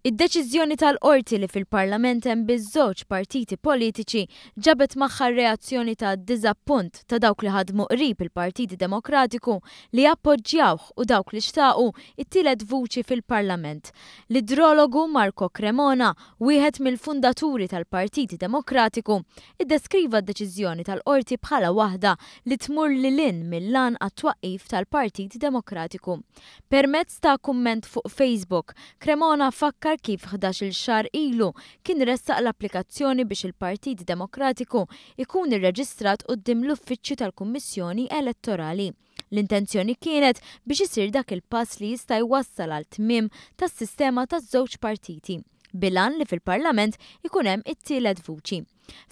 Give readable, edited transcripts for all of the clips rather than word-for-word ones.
Id-deċiżjoni tal-Qorti li fil-Parlament hemm biss żewġ partiti politiċi ġabet magħha r-reazzjoni ta' diżappunt ta' dawk li ħadmu qrib il-Partit Demokratiku li appoġġjawh u dawk li xtaqu t-tielet vuċi fil-Parlament. L-idrologu Marco Cremona, wieħed mill-fundaturi tal-Partit Demokratiku, iddeskriva d-deċiżjoni tal-Qorti bħala waħda li tmur lil hinn mill-għan għat-twaqqif tal-Partit Demokratiku. Permezz ta' kumment fuq Facebook, Cremona fakkar kif 11-il xahar ilu kien ressaq l-applikazzjoni biex il-Partit Demokratiku jkun irreġistrat quddiem l-Uffiċċju tal-Kummissjoni Elettorali. L-intenzjoni kienet biex isir dak il-pass li jista' jwassal għal tmiem tas-sistema taż-żewġ partiti, bil-għan li fil-Parlament ikun hemm it-tielet vuċi.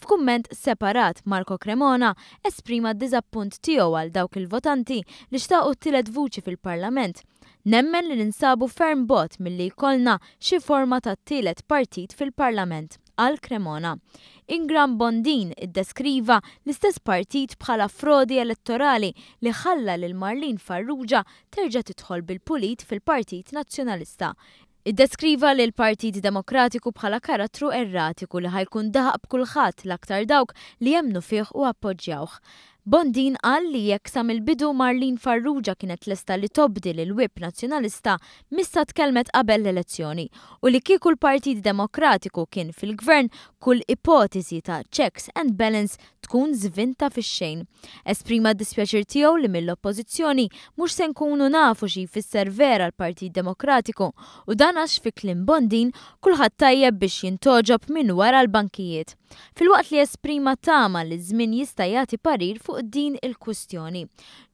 F'kumment separat, Marco Cremona esprima d-diżappunt tiegħu għal dawk il-votanti li xtaqu t-tielet vuċi fil-Parlament. Nemmen li ninsabu ferm bogħod milli jkollna xi forma ta' tielet partit fil-Parlament, qal Cremona. Ingram Bondin iddeskriva l-istess partit bħala frodi elettorali li ħalla lil Marlene Farrugia terġa' tidħol bil-pulit fil-Partit Nazzjonalista. Iddeskriva lill-Partit Demokratiku bħala karattru erratiku li ħa jkun daħaq b'kulħadd l-aktar dawk li emmnu fih u appoġġjawh. Bondin qal li jekk sa mill-bidu Marlene Farrugia kienet lesta li tobdi lill-Whip Nazzjonalista missha tkellmet qabel l-elezzjoni u li kieku l-Partit Demokratiku kien fil-Gvern kull ipoteżi ta' checks and balance tkun żvinta fix-xejn. Esprima d-dispjaċir tiegħu li mill-Oppożizzjoni mhux se nkunu nafu xi jfisser vera l-Partit Demokratiku u dan għax fi kliem Bondin kulħadd tajjeb biex jintgħoġob minn wara l-bankijiet. Filwaqt li esprima tama li ż-żmien jista' jagħti parir fuq din il-kwistjoni.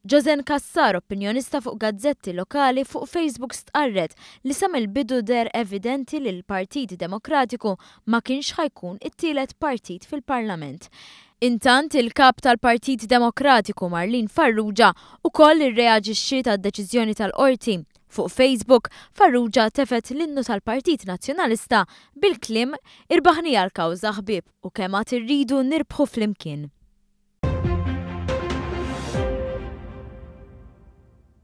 Joseanne Cassar, opinjonista fuq gazzetti lokali fuq Facebook stqarret li sa mill-bidu deher evidenti li l-Partit Demokratiku ma kienx ħa jkun it-tielet partit fil-Parlament. Intant, il-Kap tal-Partit Demokratiku Marlene Farrugia ukoll irreaġixxiet għad-deċiżjoni tal-Qorti. Fuq Facebook, Farrugia tefgħet l-innu tal-Partit Nazzjonalista bil-kliem Irbaħniha l-kawża ħbieb u kemm għad irridu nirbħu flimkien.